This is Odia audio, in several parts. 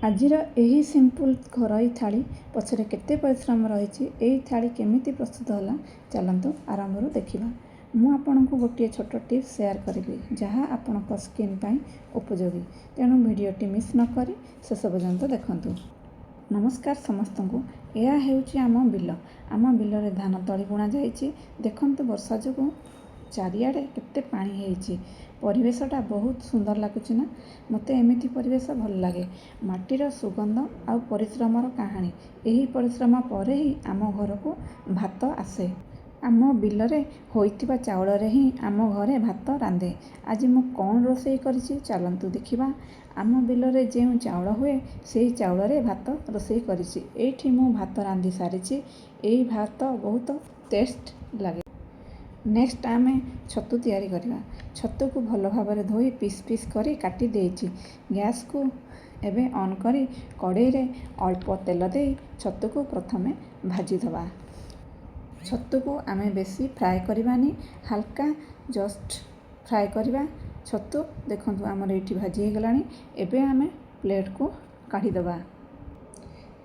ଆଜିର ଏହି ସିମ୍ପଲ୍ ଘରୋଇ ଥାଳି ପଛରେ କେତେ ପରିଶ୍ରମ ରହିଛି, ଏହି ଥାଳି କେମିତି ପ୍ରସ୍ତୁତ ହେଲା, ଚାଲନ୍ତୁ ଆରମ୍ଭରୁ ଦେଖିବା। ମୁଁ ଆପଣଙ୍କୁ ଗୋଟିଏ ଛୋଟ ଟିପ୍ସ ସେୟାର କରିବି, ଯାହା ଆପଣଙ୍କ ସ୍କିନ୍ ପାଇଁ ଉପଯୋଗୀ। ତେଣୁ ଭିଡ଼ିଓଟି ମିସ୍ ନ କରି ଶେଷ ପର୍ଯ୍ୟନ୍ତ ଦେଖନ୍ତୁ। ନମସ୍କାର ସମସ୍ତଙ୍କୁ। ଏହା ହେଉଛି ଆମ ବିଲ। ଆମ ବିଲରେ ଧାନ ତଳି ବୁଣାଯାଇଛି। ଦେଖନ୍ତୁ, ବର୍ଷା ଯୋଗୁଁ ଚାରିଆଡ଼େ କେତେ ପାଣି ହେଇଛି। ପରିବେଶଟା ବହୁତ ସୁନ୍ଦର ଲାଗୁଛି ନା? ମୋତେ ଏମିତି ପରିବେଶ ଭଲ ଲାଗେ। ମାଟିର ସୁଗନ୍ଧ ଆଉ ପରିଶ୍ରମର କାହାଣୀ। ଏହି ପରିଶ୍ରମ ପରେ ହିଁ ଆମ ଘରକୁ ଭାତ ଆସେ। ଆମ ବିଲରେ ହୋଇଥିବା ଚାଉଳରେ ହିଁ ଆମ ଘରେ ଭାତ ରାନ୍ଧେ। ଆଜି ମୁଁ କ'ଣ ରୋଷେଇ କରିଛି, ଚାଲନ୍ତୁ ଦେଖିବା। ଆମ ବିଲରେ ଯେଉଁ ଚାଉଳ ହୁଏ, ସେଇ ଚାଉଳରେ ଭାତ ରୋଷେଇ କରିଛି। ଏଇଠି ମୁଁ ଭାତ ରାନ୍ଧି ସାରିଛି। ଏହି ଭାତ ବହୁତ ଟେଷ୍ଟ ଲାଗେ। ନେକ୍ସଟ ଆମେ ଛତୁ ତିଆରି କରିବା। ଛତୁକୁ ଭଲ ଭାବରେ ଧୋଇ ପିସ୍ ପିସ୍ କରି କାଟି ଦେଇଛି। ଗ୍ୟାସକୁ ଏବେ ଅନ୍ କରି କଡ଼େଇରେ ଅଳ୍ପ ତେଲ ଦେଇ ଛତୁକୁ ପ୍ରଥମେ ଭାଜିଦେବା। ଛତୁକୁ ଆମେ ବେଶୀ ଫ୍ରାଏ କରିବାନି, ହାଲକା ଜଷ୍ଟ ଫ୍ରାଏ କରିବା। ଛତୁ ଦେଖନ୍ତୁ, ଆମର ଏଇଠି ଭାଜି ହେଇଗଲାଣି। ଏବେ ଆମେ ପ୍ଲେଟ୍କୁ କାଢ଼ିଦେବା।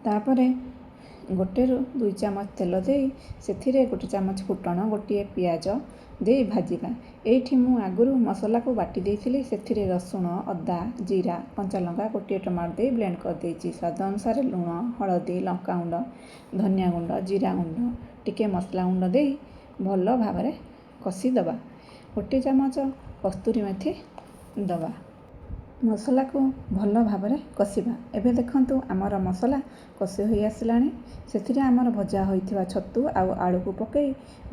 ତାପରେ 1ରୁ 2 ଚାମଚ ତେଲ ଦେଇ ସେଥିରେ 1 ଚାମଚ ଫୁଟଣ, ଗୋଟିଏ ପିଆଜ ଦେଇ ଭାଜିବା। ଏଇଠି ମୁଁ ଆଗରୁ ମସଲାକୁ ବାଟି ଦେଇଥିଲି। ସେଥିରେ ରସୁଣ, ଅଦା, ଜିରା, କଞ୍ଚାଲଙ୍କା, ଗୋଟିଏ ଟମାଟୋ ଦେଇ ବ୍ଲେଣ୍ଡ କରିଦେଇଛି। ସ୍ୱାଦ ଅନୁସାରେ ଲୁଣ, ହଳଦୀ, ଲଙ୍କାଗୁଣ୍ଡ, ଧନିଆ ଗୁଣ୍ଡ, ଜିରା ଗୁଣ୍ଡ, ଟିକେ ମସଲା ଗୁଣ୍ଡ ଦେଇ ଭଲ ଭାବରେ କଷିଦେବା। 1 ଚାମଚ କସ୍ତୁରୀ ମେଥି ଦେବା। ମସଲାକୁ ଭଲ ଭାବରେ କଷିବା। ଏବେ ଦେଖନ୍ତୁ, ଆମର ମସଲା କଷି ହୋଇ ଆସିଲାଣି। ସେଥିରେ ଆମର ଭଜା ହୋଇଥିବା ଛତୁ ଆଉ ଆଳୁକୁ ପକାଇ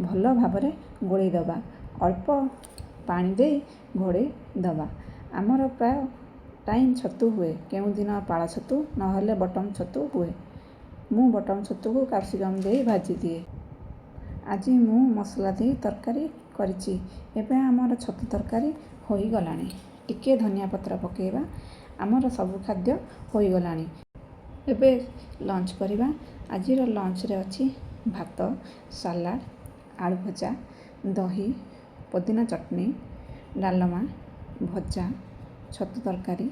ଭଲ ଭାବରେ ଗୋଳେଇ ଦେବା। ଅଳ୍ପ ପାଣି ଦେଇ ଘୋଡ଼େଇ ଦେବା। ଆମର ପ୍ରାୟ ଟାଇମ୍ ଛତୁ ହୁଏ। କେଉଁଦିନ ପାଳ ଛତୁ, ନହେଲେ ବଟମ୍ ଛତୁ ହୁଏ। ମୁଁ ବଟମ୍ ଛତୁକୁ କ୍ୟାପ୍ସିକମ୍ ଦେଇ ଭାଜିଦିଏ। ଆଜି ମୁଁ ମସଲା ଦେଇ ତରକାରୀ କରିଛି। ଏବେ ଆମର ଛତୁ ତରକାରୀ ହୋଇଗଲାଣି। ଟିକିଏ ଧନିଆ ପତ୍ର ପକାଇବା। ଆମର ସବୁ ଖାଦ୍ୟ ହୋଇଗଲାଣି। ଏବେ ଲଞ୍ଚ କରିବା। ଆଜିର ଲଞ୍ଚରେ ଅଛି ଭାତ, ସାଲାଡ଼, ଆଳୁ ଭଜା, ଦହି, ପୋଦିନା ଚଟଣି, ଡାଲମା, ଭଜା, ଛତୁ ତରକାରୀ।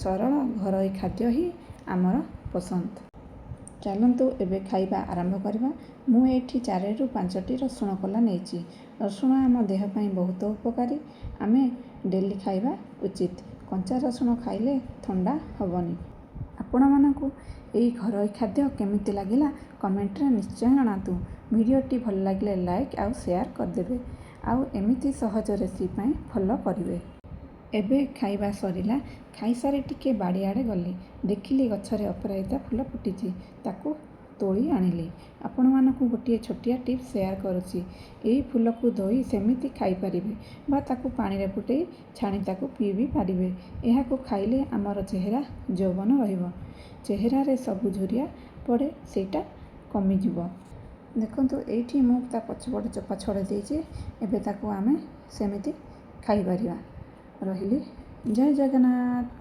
ସରଳ ଘରୋଇ ଖାଦ୍ୟ ହିଁ ଆମର ପସନ୍ଦ। ଚାଲନ୍ତୁ, ଏବେ ଖାଇବା ଆରମ୍ଭ କରିବା। ମୁଁ ଏଇଠି 4ରୁ 5ଟି ରସୁଣ କୋଲା ନେଇଛି। ରସୁଣ ଆମ ଦେହ ପାଇଁ ବହୁତ ଉପକାରୀ। ଆମେ ଡେଲି ଖାଇବା ଉଚିତ। କଞ୍ଚା ରସୁଣ ଖାଇଲେ ଥଣ୍ଡା ହେବନି। ଆପଣମାନଙ୍କୁ ଏଇ ଘରୋଇ ଖାଦ୍ୟ କେମିତି ଲାଗିଲା, କମେଣ୍ଟରେ ନିଶ୍ଚୟ ଜଣାନ୍ତୁ। ଭିଡ଼ିଓଟି ଭଲ ଲାଗିଲେ ଲାଇକ୍ ଆଉ ସେୟାର କରିଦେବେ ଆଉ ଏମିତି ସହଜ ରେସିପି ପାଇଁ ଫଲୋ କରିବେ। ଏବେ ଖାଇବା ସରିଲା। ଖାଇସାରି ଟିକେ ବାଡ଼ିଆଡ଼େ ଗଲି। ଦେଖିଲି ଗଛରେ ଅପରାଜିତା ଫୁଲ ଫୁଟିଛି। ତାକୁ ତୋଳି ଆଣିଲି। ଆପଣମାନଙ୍କୁ ଗୋଟିଏ ଛୋଟିଆ ଟିପ୍ସ ସେୟାର କରୁଛି। ଏହି ଫୁଲକୁ ଧୋଇ ସେମିତି ଖାଇପାରିବେ ବା ତାକୁ ପାଣିରେ ଫୁଟାଇ ଛାଣି ତାକୁ ପିଇ ବି ପାରିବେ। ଏହାକୁ ଖାଇଲେ ଆମର ଚେହେରା ଯୌବନ ରହିବ। ଚେହେରାରେ ସବୁ ଝୁରିଆ ପଡ଼େ, ସେଇଟା କମିଯିବ। ଦେଖନ୍ତୁ, ଏଇଠି ମୁଁ ତା ପଛପଟ ଚୋପା ଛଡ଼େଇ ଦେଇଛି। ଏବେ ତାକୁ ଆମେ ସେମିତି ଖାଇପାରିବା। ରହିଲି, ଜୟ ଜଗନ୍ନାଥ।